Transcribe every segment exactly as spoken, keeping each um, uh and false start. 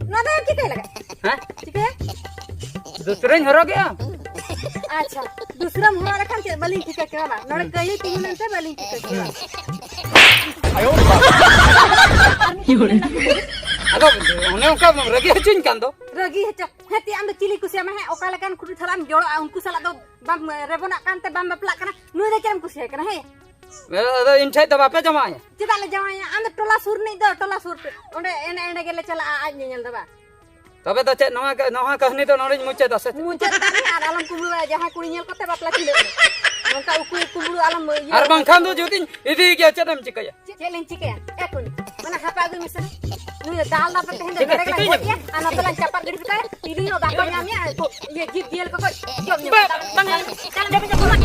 ᱱᱚᱣᱟ ᱫᱚ ᱪᱤᱠᱟᱹᱭ ᱞᱟᱜᱟᱜ? ᱦᱮᱸ? ᱪᱤᱠᱟᱹᱭᱟ? ᱫᱩᱥᱨᱟᱹᱧ ᱦᱚᱨᱚᱜᱮᱜᱼᱟ᱾ ᱟᱪᱪᱷᱟ, ᱫᱩᱥᱨᱟᱹᱢ ᱦᱚᱨᱚᱜ ᱞᱮᱠᱷᱟᱱ ᱪᱮᱫ ᱵᱟᱹᱞᱤᱧ ᱴᱷᱤᱠᱟᱹ ᱠᱮᱭᱟ ᱵᱟᱝ? ᱱᱚᱰᱮ ᱠᱟᱹᱦᱱᱤ ᱛᱤᱸᱜᱩ ᱞᱮᱱᱛᱮ ᱵᱟᱹᱞᱤᱧ ᱴᱷᱤᱠᱟᱹ ᱠᱮᱭᱟ᱾ ᱟᱫᱚ ᱚᱱᱮ ᱚᱱᱠᱟ ᱨᱟᱹᱜᱤ ᱦᱚᱪᱚᱧ ᱠᱟᱱ ᱫᱚ᱾ ᱨᱟᱹᱜᱤ ᱦᱚᱪᱚ? ᱦᱮᱸ, ᱛᱤ ᱟᱢ ᱫᱚ ᱪᱤᱞᱤ ᱠᱩᱥᱤᱭᱟᱢᱟ? ᱦᱮᱸ, ᱚᱠᱟ ᱞᱮᱠᱟᱱ ᱠᱩᱲᱤ ᱥᱟᱞᱟᱜ ᱮᱢ ᱡᱚᱲᱚᱜᱼᱟ, ᱩᱱᱠᱩ ᱥᱟᱞᱟᱜ ᱫᱚ ᱵᱟᱢ ᱨᱮᱵᱚᱱᱟᱜ ᱠᱟᱱᱛᱮ ᱵᱟᱢ ᱵᱟᱯᱞᱟᱜ ᱠᱟᱱᱟ? ᱱᱩᱭ ᱫᱚ ᱪᱮᱫ ᱮᱢ ᱠᱩᱥᱤᱭᱟᱭ ᱠᱟᱱᱟ? ᱦᱮᱸ, ᱟᱫᱚ ᱤᱧ ᱴᱷᱮᱡ ᱫᱚ ᱵᱟᱯᱮ ᱡᱟᱶᱟᱭᱟ? ᱪᱮᱫᱟᱜ ᱞᱮ ᱡᱟᱶᱟᱭᱟ? ᱟᱢ ᱫᱚ ᱴᱚᱞᱟ ᱥᱩᱨ ᱨᱤᱱᱤᱡ ᱫᱚ, ᱴᱚᱞᱟ ᱥᱩᱨ ᱯᱮ᱾ ᱚᱸᱰᱮ ᱮᱱᱮ ᱮᱸᱰᱮ ᱜᱮᱞᱮ ᱪᱟᱞᱟᱜᱼᱟ ᱟᱡ ᱧᱮᱧᱮᱞ ᱫᱚ ᱵᱟᱝ? ᱛᱚᱵᱮ ᱫᱚ ᱪᱮᱫ ᱱᱚᱣᱟ, ᱱᱚᱣᱟ ᱠᱟᱹᱦᱱᱤ ᱫᱚ ᱱᱚᱰᱮᱧ ᱢᱩᱪᱟᱹᱫᱟ ᱥᱮ ᱪᱮᱫ? ᱢᱩᱪᱟᱹᱫ ᱠᱟᱜ ᱢᱮ ᱟᱨ ᱟᱞᱚᱢ ᱠᱩᱢᱵᱽᱲᱩᱭᱟ ᱡᱟᱦᱟᱸᱭ ᱠᱩᱲᱤ ᱧᱮᱞ ᱠᱟᱛᱮ ᱵᱟᱯᱞᱟ ᱪᱷᱤᱸᱰᱟᱹᱜ ᱢᱮ᱾ ᱱᱚᱝᱠᱟ ᱩᱠᱩ ᱠᱩᱢᱵᱽᱲᱩ ᱟᱞᱚᱢ ᱤᱭᱟᱹ ᱟᱨ ᱵᱟᱝᱠᱷᱟᱱ ᱫᱚ ᱡᱩᱫᱤᱧ ᱤᱫᱤᱭ ᱜᱮᱭᱟ, ᱪᱮᱫ ᱮᱢ ᱪᱤᱠᱟᱹᱭᱟ? ᱪᱮᱫ ᱞᱤᱧ ᱪᱤᱠᱟᱹᱭᱟ? ᱮ ᱠᱩᱱᱤ, ᱚᱱᱟ ᱦᱟᱯᱟ ᱟᱹᱜᱩᱭ ᱢᱮᱥᱮ᱾ ᱱᱩᱭ ᱫᱚ ᱫᱟᱞ ᱫᱟᱞ ᱛᱮ ᱛᱮᱦᱮᱧ ᱫᱚ ᱪᱤᱠᱟᱹ-, ᱱᱚᱰᱮ ᱜᱮᱞᱟᱝ ᱪᱤᱠᱟᱹᱭᱟᱢ? ᱜᱚᱡ ᱮᱭᱟ, ᱟᱨ ᱱᱚᱛᱮ ᱞᱟᱝ ᱪᱟᱯᱟᱫ ᱜᱤᱰᱤ ᱠᱟᱭᱟ᱾ ᱛᱤᱞᱤ ᱦᱚᱸ ᱵᱟᱠᱚ ᱧᱟᱢᱮᱭᱟ, ᱩᱱᱠᱩ ᱤᱭᱟᱹ ᱡᱤᱵᱽ ᱡᱤᱭᱟᱹᱞᱤ ᱠᱚᱠᱚ ᱡᱚᱢ ᱧᱚᱜ ᱠᱚᱣᱟ᱾ ᱵᱟᱝ, ᱵᱟᱝ, ᱵᱟᱝ, ᱵᱟᱝ᱾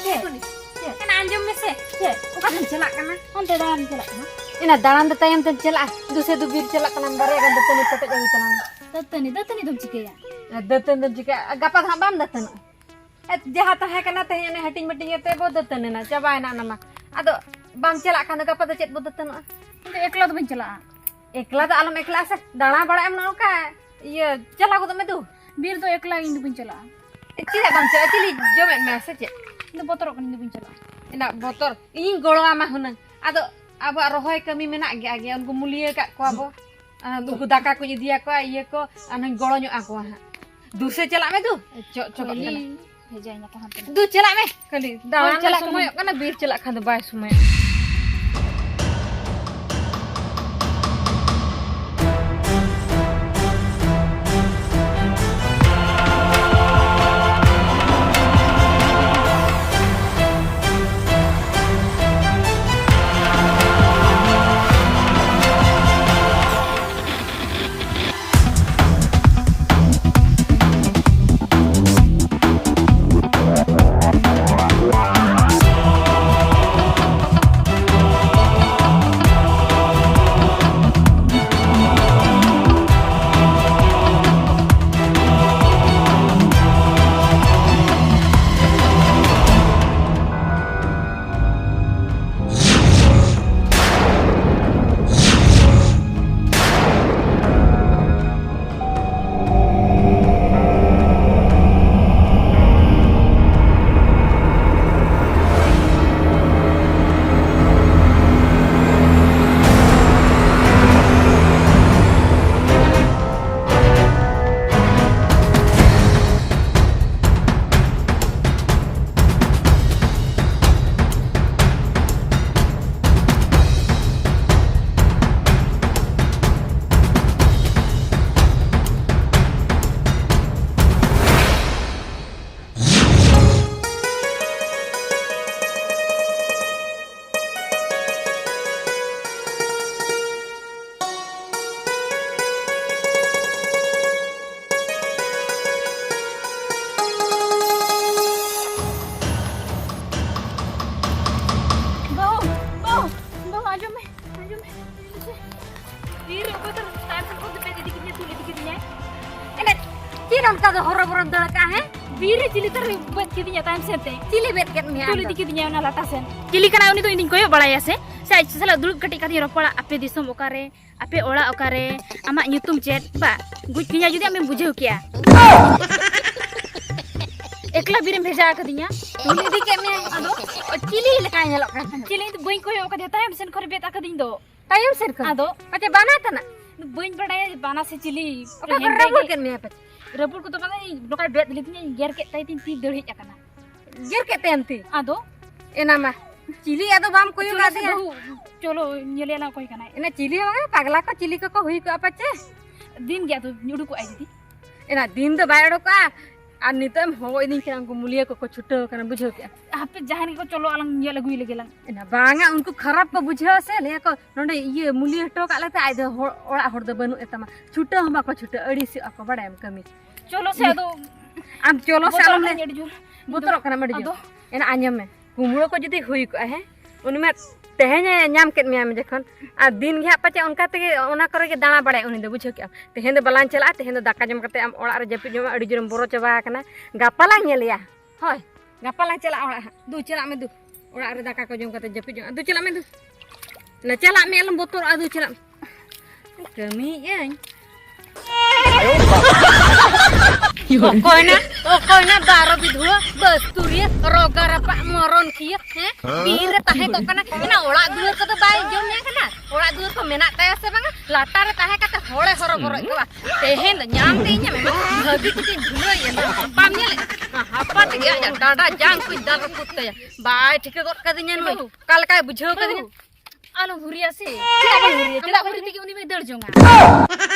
ᱪᱮᱫ? ᱪᱮᱫ? ᱮᱱᱟ ᱟᱸᱡᱚᱢ ᱢᱮᱥᱮ᱾ ᱪᱮᱫ? ᱚᱠᱟ ᱛᱮᱢ ᱪᱟᱞᱟᱜ ᱠᱟᱱᱟ? ᱚᱱᱛᱮ ᱫᱟᱬᱟᱱ ᱪᱟᱞᱟᱜ ᱠᱟᱱᱟ᱾ ᱮᱱᱟ ᱫᱟᱬᱟᱱ ᱫᱚ ᱛᱟᱭᱚᱢ ᱛᱮᱢ ᱪᱟᱞᱟᱜᱼᱟ᱾ ᱫᱩᱥᱮ ᱫᱩ ᱵᱤᱨ ᱪᱟᱞᱟᱜ ᱠᱟᱱᱟᱢ, ᱵᱟᱨᱭᱟ ᱜᱟᱱ ᱫᱟᱹᱛᱟᱹᱱᱤ ᱯᱮᱴᱮᱡ ᱟᱹᱜᱩᱭ ᱛᱟᱞᱟᱝ ᱢᱮ᱾ ᱫᱟᱹᱛᱟᱹᱱᱤ, ᱫᱟᱹᱛᱟᱹᱱᱤ ᱫᱚᱢ ᱪᱤᱠᱟᱹᱭᱟ? ᱟᱨ ᱫᱟᱹᱛᱟᱹᱱᱤ ᱫᱚᱢ ᱪᱤᱠᱟᱹᱭᱟ? ᱟᱨ ᱜᱟᱯᱟ ᱫᱚ ᱦᱟᱸᱜ ᱵᱟᱢ ᱫᱟᱹᱛᱟᱹᱱᱚᱜᱼᱟ᱾ ᱮ, ᱡᱟᱦᱟᱸ ᱛᱟᱦᱮᱸ ᱠᱟᱱᱟ ᱛᱮᱦᱮᱧ ᱚᱱᱮ ᱦᱟᱹᱴᱤᱧ ᱢᱟᱹᱴᱤᱧ ᱠᱟᱛᱮ ᱵᱚ ᱫᱟᱹᱛᱟᱹᱱᱤ ᱮᱱᱟ, ᱪᱟᱵᱟᱭᱮᱱᱟ ᱚᱱᱟ ᱢᱟ᱾ ᱟᱫᱚ ᱵᱟᱢ ᱪᱟᱞᱟᱜ ᱠᱷᱟᱱ ᱫᱚ ᱜᱟᱯᱟ ᱫᱚ ᱪᱮᱫ ᱵᱚ ᱫᱟᱹᱛᱟᱹᱱᱚᱜᱼᱟ? ᱤᱧ ᱫᱚ ᱮᱠᱞᱟ ᱫᱚ ᱵᱟᱹᱧ ᱪᱟᱞᱟᱜᱼᱟ᱾ ᱮᱠᱞᱟ ᱫᱚ ᱟᱞᱚᱢ ᱮᱠᱞᱟᱜᱼᱟ ᱥᱮ, ᱫᱟᱬᱟ ᱵᱟᱲᱟᱭ ᱮᱢ ᱱᱚᱝᱠᱟ, ᱤᱭᱟᱹ, ᱪᱟᱞᱟᱣ ᱜᱚᱫᱚᱜ ᱢᱮ ᱫᱩ᱾ ᱵᱤᱨ ᱫᱚ ᱮᱠᱞᱟ ᱤᱧ ᱫᱚ ᱵᱟᱹᱧ ᱪᱟᱞᱟᱜᱼᱟ᱾ ᱮ, ᱪᱮᱫᱟᱜ ᱵᱟᱢ ᱪᱟᱞᱟᱜᱼᱟ? ᱪᱤᱞᱤ ᱡᱚᱢᱮᱫ ᱢᱮᱭᱟ ᱥᱮ ᱪᱮᱫ? ᱤᱧ ᱫᱚ ᱵᱚᱛᱚᱨᱚᱜ ᱠᱟᱹᱱᱟᱹᱧ, ᱤᱧ ᱫᱚ ᱵᱟᱹᱧ ᱪᱟᱞᱟᱜᱼᱟ᱾ ᱮᱱᱟ ᱵᱚᱛᱚᱨ, ᱤᱧᱤᱧ ᱜᱚᱲᱚᱣᱟᱢᱟ ᱦᱩᱱᱟᱹᱝ᱾ ᱟᱫᱚ ᱟᱵᱚᱣᱟᱜ ᱨᱚᱦᱚᱭ ᱠᱟᱹᱢᱤ ᱢᱮᱱᱟᱜ ᱜᱮᱭᱟ, ᱜᱮ ᱩᱱᱠᱩ ᱢᱩᱞᱤᱭᱟᱹ ᱠᱟᱜ ᱠᱚᱣᱟ ᱵᱚ᱾ ᱟᱨ ᱩᱱᱠᱩ ᱫᱟᱠᱟ ᱠᱚᱧ ᱤᱫᱤᱭᱟᱠᱚᱣᱟ, ᱤᱭᱟᱹ ᱠᱚ, ᱟᱨ ᱦᱚᱸᱧ ᱜᱚᱲᱚ ᱧᱚᱜ ᱟᱠᱚᱣᱟ ᱦᱟᱸᱜ᱾ ᱫᱩ ᱥᱮ ᱪᱟᱞᱟᱜ ᱢᱮ ᱫᱩ᱾ ᱪᱚᱜ, ᱪᱚᱜ ᱠᱷᱟᱹᱞᱤ ᱠᱟᱱᱟ᱾ ᱵᱷᱮᱡᱟᱧ ᱟᱠᱚ ᱦᱟᱱᱛᱮ ᱱᱟᱛᱮ᱾ ᱫᱩ ᱪᱟᱞᱟᱜ ᱢᱮ᱾ ᱠᱷᱟᱹᱞᱤ ᱫᱟᱬᱟᱱ ᱦᱳᱭ, ᱞᱮ ᱪᱟᱞᱟᱜ ᱥᱚᱢᱚᱭᱚᱜ ᱠᱟᱱᱟ᱾ ᱠᱟᱱᱟ, ᱵᱤᱨ ᱪᱟᱞᱟᱜ ᱠᱷᱟᱱ ᱫᱚ ᱵᱟᱭ ᱥᱚᱢᱚᱭᱚᱜ᱾ ᱚᱠᱟ ᱫᱚ ᱦᱚᱨᱚ ᱵᱚᱨᱚᱢ ᱫᱟᱹᱲ ᱠᱟᱜᱼᱟ, ᱦᱮᱸ? ᱵᱤᱨ ᱨᱮ ᱪᱤᱞᱤ ᱛᱟᱨᱮ ᱵᱟᱹᱫ ᱠᱤᱫᱤᱧᱟ ᱛᱟᱭᱚᱢ ᱥᱮᱫ ᱛᱮ᱾ ᱪᱤᱞᱤ ᱵᱮᱫ ᱠᱮᱫ ᱢᱮᱭᱟ ᱛᱩᱞ ᱟᱢ ᱤᱫᱤ ᱫᱚ? ᱠᱤᱫᱤᱧᱟ ᱚᱱᱟ ᱞᱟᱴᱟ ᱥᱮᱱ᱾ ᱪᱤᱞᱤ ᱠᱟᱱᱟᱭ ᱩᱱᱤ ᱫᱚ ᱤᱧ ᱫᱚᱧ ᱠᱚᱭᱚᱜ ᱵᱟᱲᱟᱭᱟ ᱥᱮ? ᱥᱮ ᱟᱡ ᱥᱟᱞᱟᱜ ᱫᱩᱲᱩᱵ ᱠᱟᱹᱴᱤᱡ ᱠᱟᱛᱮᱧ ᱨᱚᱯᱚᱲᱟ, ᱟᱯᱮ ᱫᱤᱥᱚᱢ ᱚᱠᱟᱨᱮ, ᱟᱯᱮ ᱚᱲᱟᱜ ᱚᱠᱟᱨᱮ, ᱟᱢᱟᱜ ᱧᱩᱛᱩᱢ ᱪᱮᱫ? ᱵᱟ, ᱜᱩᱡ ᱠᱤᱧᱟ ᱡᱩᱫᱤ ᱟᱢᱮᱢ ᱵᱩᱡᱷᱟᱹᱣ ᱠᱮᱭᱟ᱾ ᱮᱠᱞᱟ ᱵᱤᱨᱮᱢ ᱵᱷᱮᱡᱟ ᱟᱠᱟᱫᱤᱧᱟ᱾ ᱛᱩᱞ ᱤᱫᱤ ᱠᱮᱫ ᱢᱮᱭᱟ᱾ ᱟᱫᱚ? ᱚ, ᱪᱤᱞᱤ ᱞᱮᱠᱟᱭ ᱧᱮᱞᱚᱜ ᱠᱟᱱ ᱛᱟᱦᱮᱸᱫ? ᱪᱤᱞᱤ ᱤᱧ ᱫᱚ ᱵᱟᱹᱧ ᱠᱚᱭᱚᱜ ᱟᱠᱟᱫᱮᱭᱟ, ᱛᱟᱭᱚᱢ ᱥᱮᱱ ᱠᱷᱚᱱ ᱵᱮᱫ ᱟᱠᱟᱫᱤᱧ ᱫᱚ᱾ ᱛᱟᱭᱚᱢ ᱥᱮᱫ ᱠᱷᱚᱱ? ᱟᱫᱚ? ᱯᱟᱪᱮ ᱵᱟᱱᱟ ᱠᱟᱱᱟ? ᱵᱟᱹᱧ ᱵᱟᱰᱟᱭᱟ ᱵᱟᱱᱟ ᱥᱮ ᱪᱤᱞᱤ᱾ ᱚᱠᱟ ᱠᱚᱨᱮ ᱦᱮᱸᱫᱮ ᱨᱟᱹᱯᱩᱫ ᱜᱮ᱾ ᱠᱮᱫ ᱢᱮᱭᱟ ᱯᱟᱪᱮ? ᱨᱟᱹᱯᱩᱫ ᱠᱚᱫᱚ ᱵᱟᱝᱟ, ᱤᱧ ᱱᱚᱝᱠᱟᱭ ᱵᱮᱫ ᱞᱤᱫᱤᱧᱟ, ᱤᱧ ᱜᱮᱨ ᱠᱮᱫ ᱛᱟᱭ ᱛᱤᱧ ᱛᱤ ᱫᱟᱹᱲ ᱦᱮᱡ ᱟᱠᱟᱱᱟ᱾ ᱜᱮᱨ ᱠᱮᱫ ᱛᱟᱭᱟᱢ ᱛᱤ? ᱟᱫᱚ? ᱮᱱᱟ ᱢᱟ, ᱪᱤᱞᱤ ᱟᱫᱚ ᱵᱟᱢ ᱠᱚᱭᱚᱜ ᱪᱚᱞᱚ ᱥᱮ ᱟᱫᱮᱭᱟ? ᱵᱟᱹᱦᱩ, ᱪᱚᱞᱚ ᱧᱮᱞᱮᱭᱟᱞᱟᱝ ᱚᱠᱚᱭ ᱠᱟᱱᱟᱭ᱾ ᱮᱱᱟ ᱪᱤᱞᱤ ᱦᱚᱸ ᱵᱟᱝᱟ, ᱯᱟᱜᱽᱞᱟ ᱠᱚ ᱪᱤᱞᱤ ᱠᱚᱠᱚ ᱦᱩᱭ ᱠᱚᱜᱼᱟ ᱯᱟᱪᱮ? ᱫᱤᱱ ᱜᱮ ᱟᱫᱚ ᱩᱰᱩᱠᱚᱜᱼᱟᱭ ᱫᱤᱫᱤ᱾ ᱮᱱᱟ ᱫᱤᱱ ᱫᱚ ᱵᱟᱭ ᱚᱰᱚᱠᱚᱜᱼᱟ, ᱟᱨ ᱱᱤᱛᱚᱜ ᱮᱢ ᱦᱚᱦᱚ ᱤᱫᱤᱧ ᱠᱟᱱᱟ, ᱩᱱᱠᱩ ᱢᱩᱞᱤᱭᱟᱹ ᱠᱚᱠᱚ ᱪᱷᱩᱴᱟᱹᱣ ᱠᱟᱱᱟ, ᱵᱩᱡᱷᱟᱹᱣ ᱠᱮᱜᱼᱟ? ᱦᱟᱯᱮ ᱡᱟᱦᱟᱸ ᱨᱮᱜᱮ ᱠᱚ ᱪᱚᱞᱚ ᱟᱞᱟᱝ ᱧᱮᱞ ᱟᱹᱜᱩᱭ ᱞᱮᱜᱮ ᱞᱟᱝ᱾ ᱮᱱᱟ ᱵᱟᱝᱟ, ᱩᱱᱠᱩ ᱠᱷᱟᱨᱟᱯ ᱠᱚ ᱵᱩᱡᱷᱟᱹᱣᱟ ᱥᱮ, ᱞᱟᱹᱭᱟ ᱠᱚ ᱱᱚᱸᱰᱮ ᱤᱭᱟᱹ ᱢᱩᱞᱤᱭᱟᱹ ᱦᱚᱴᱚ ᱠᱟᱜ ᱞᱮᱛᱮ ᱟᱡ ᱫᱚ ᱦᱚᱲ, ᱚᱲᱟᱜ ᱦᱚᱲ ᱫᱚ ᱵᱟᱹᱱᱩᱜ ᱮ ᱛᱟᱢᱟ, ᱪᱷᱩᱴᱟᱹᱣ ᱦᱚᱸ ᱵᱟᱠᱚ ᱪᱷᱩᱴᱟᱹᱣ, ᱟᱹᱲᱤᱥᱚᱜᱼᱟ ᱠᱚ, ᱵᱟᱲᱟᱭᱟᱢ ᱠᱟᱹᱢᱤ᱾ ᱪᱚᱞᱚ ᱥᱮ ᱟᱫᱚ᱾ ᱟᱢ ᱪᱚᱞᱚ ᱥᱮ ᱵᱚᱛᱚᱨᱚᱜ ᱟᱞᱚᱢ ᱞᱟᱹᱭ᱾ ᱠᱟᱹᱱᱟᱹᱧ ᱟᱹᱰᱤ ᱡᱳᱨ᱾ ᱵᱚᱛᱚᱨᱚᱜ ᱠᱟᱱᱟᱢ ᱟᱹᱰᱤ ᱡᱳᱨ᱾ ᱟᱫᱚ? ᱮᱱᱟ ᱟᱸᱡᱚᱢ ᱢᱮ, ᱠᱩᱢᱵᱽᱲᱩ ᱠᱚ ᱡᱩᱫᱤ ᱦᱩᱭ ᱠᱚᱜᱼᱟ, ᱦᱮᱸ, ᱩᱱᱤ ᱢᱟ ᱛᱮᱦᱮᱧ ᱮ ᱧᱟᱢ ᱠᱮᱫ ᱢᱮᱭᱟ ᱡᱚᱠᱷᱚᱱ, ᱟᱨ ᱫᱤᱱ ᱜᱮ ᱦᱟᱸᱜ ᱯᱟᱪᱮ ᱚᱱᱠᱟ ᱛᱮᱜᱮ ᱚᱱᱟ ᱠᱚᱨᱮ ᱜᱮ ᱫᱟᱬᱟ ᱵᱟᱲᱟᱭᱟ ᱩᱱᱤ ᱫᱚ, ᱵᱩᱡᱷᱟᱹᱣ ᱠᱮᱜᱼᱟᱢ? ᱛᱮᱦᱮᱧ ᱫᱚ ᱵᱟᱞᱟᱝ ᱪᱟᱞᱟᱜᱼᱟ, ᱛᱮᱦᱮᱧ ᱫᱚ ᱫᱟᱠᱟ ᱡᱚᱢ ᱠᱟᱛᱮ ᱟᱢ ᱚᱲᱟᱜ ᱨᱮ ᱡᱟᱹᱯᱤᱫ ᱡᱚᱢ ᱢᱮ, ᱟᱹᱰᱤ ᱡᱳᱨᱮᱢ ᱵᱚᱨᱚ ᱪᱟᱵᱟ ᱟᱠᱟᱱᱟ᱾ ᱜᱟᱯᱟ ᱞᱟᱝ ᱧᱮᱞᱮᱭᱟ, ᱦᱳᱭ, ᱜᱟᱯᱟ ᱞᱟᱝ ᱪᱟᱞᱟᱜᱼᱟ ᱚᱲᱟᱜ ᱦᱟᱸᱜ᱾ ᱫᱩ, ᱪᱟᱞᱟᱜ ᱢᱮ ᱫᱩ, ᱚᱲᱟᱜ ᱨᱮ ᱫᱟᱠᱟ ᱠᱚ ᱡᱚᱢ ᱠᱟᱛᱮ ᱡᱟᱹᱯᱤᱫ ᱡᱚᱝ, ᱫᱩ, ᱪᱟᱞᱟᱜ ᱢᱮ ᱫᱩ᱾ ᱱᱟ, ᱪᱟᱞᱟᱜ ᱢᱮ, ᱟᱞᱚᱢ ᱵᱚᱛᱚᱨᱚᱜᱼᱟ, ᱫᱩ, ᱪᱟᱞᱟᱜ ᱢᱮ᱾ ᱠᱟᱹᱢᱤᱭᱮᱫ ᱟᱹᱧ᱾ ᱚᱠᱚᱭ ᱱᱟ, ᱚᱠᱚᱭ ᱱᱟ ᱵᱟᱨᱚ ᱵᱤᱫᱷᱩᱣᱟᱹ, ᱵᱟᱹᱥᱛᱩᱨᱤᱭᱟᱹ, ᱨᱚᱜᱟ ᱨᱟᱯᱟᱜ, ᱢᱚᱨᱚᱱ ᱠᱷᱤᱭᱟᱹ, ᱦᱮᱸ? ᱵᱤᱨ ᱨᱮ ᱛᱟᱦᱮᱸ ᱠᱚᱜ ᱠᱟᱱᱟ, ᱚᱱᱟ ᱚᱲᱟᱜ ᱫᱩᱣᱟᱹᱨ ᱠᱚᱫᱚ ᱵᱟᱭ ᱡᱚᱢ ᱧᱟ ᱠᱟᱱᱟ? ᱚᱲᱟᱜ ᱫᱩᱣᱟᱹᱨ ᱠᱚ ᱢᱮᱱᱟᱜ ᱛᱟᱭᱟ ᱥᱮ ᱵᱟᱝᱟ? ᱞᱟᱴᱟ ᱨᱮ ᱛᱟᱦᱮᱸ ᱠᱟᱛᱮ ᱦᱚᱲᱮ ᱦᱚᱨᱚ ᱵᱚᱨᱚᱭᱮᱫ ᱠᱚᱣᱟ᱾ ᱛᱮᱦᱮᱧ ᱫᱚ ᱧᱟᱢ ᱛᱮ ᱤᱧ ᱮᱢᱟ, ᱵᱷᱟᱹᱜᱤ ᱠᱚᱛᱮᱧ ᱵᱷᱩᱞᱟᱹᱣ ᱮᱱᱟ᱾ ᱵᱟᱢ ᱧᱮᱞᱮᱫ? ᱦᱟᱯᱟ ᱛᱮᱜᱮ ᱟᱡᱟᱜ ᱰᱟᱰᱟ ᱡᱟᱝ ᱠᱚᱧ ᱫᱟᱞ ᱨᱟᱹᱯᱩᱫ ᱛᱟᱭᱟ᱾ ᱵᱟᱭ ᱴᱷᱤᱠᱟᱹ ᱜᱚᱫ ᱠᱟᱫᱤᱧᱟ ᱱᱩᱭ᱾ ᱵᱟᱹᱦᱩ᱾ ᱚᱠᱟ ᱞᱮᱠᱟᱭ ᱵᱩᱡᱷᱟᱹᱣ ᱠᱟᱫᱤᱧᱟ? ᱵᱟᱹᱦᱩ᱾ ᱟᱞᱚᱢ ᱦᱩᱨᱤᱭᱟ ᱥᱮ᱾ ᱪᱮᱫᱟᱜ ᱵᱟᱹᱧ ᱦᱩᱨᱤᱭᱟ? ᱟᱢᱟᱜ ᱪᱮᱫᱟᱜ ᱵᱟᱹᱧ ᱦᱩᱨᱤ ᱛᱮᱜᱮ ᱩᱱᱤ ᱢᱟᱭ ᱫᱟᱹᱲ ᱡᱚᱝᱟ᱾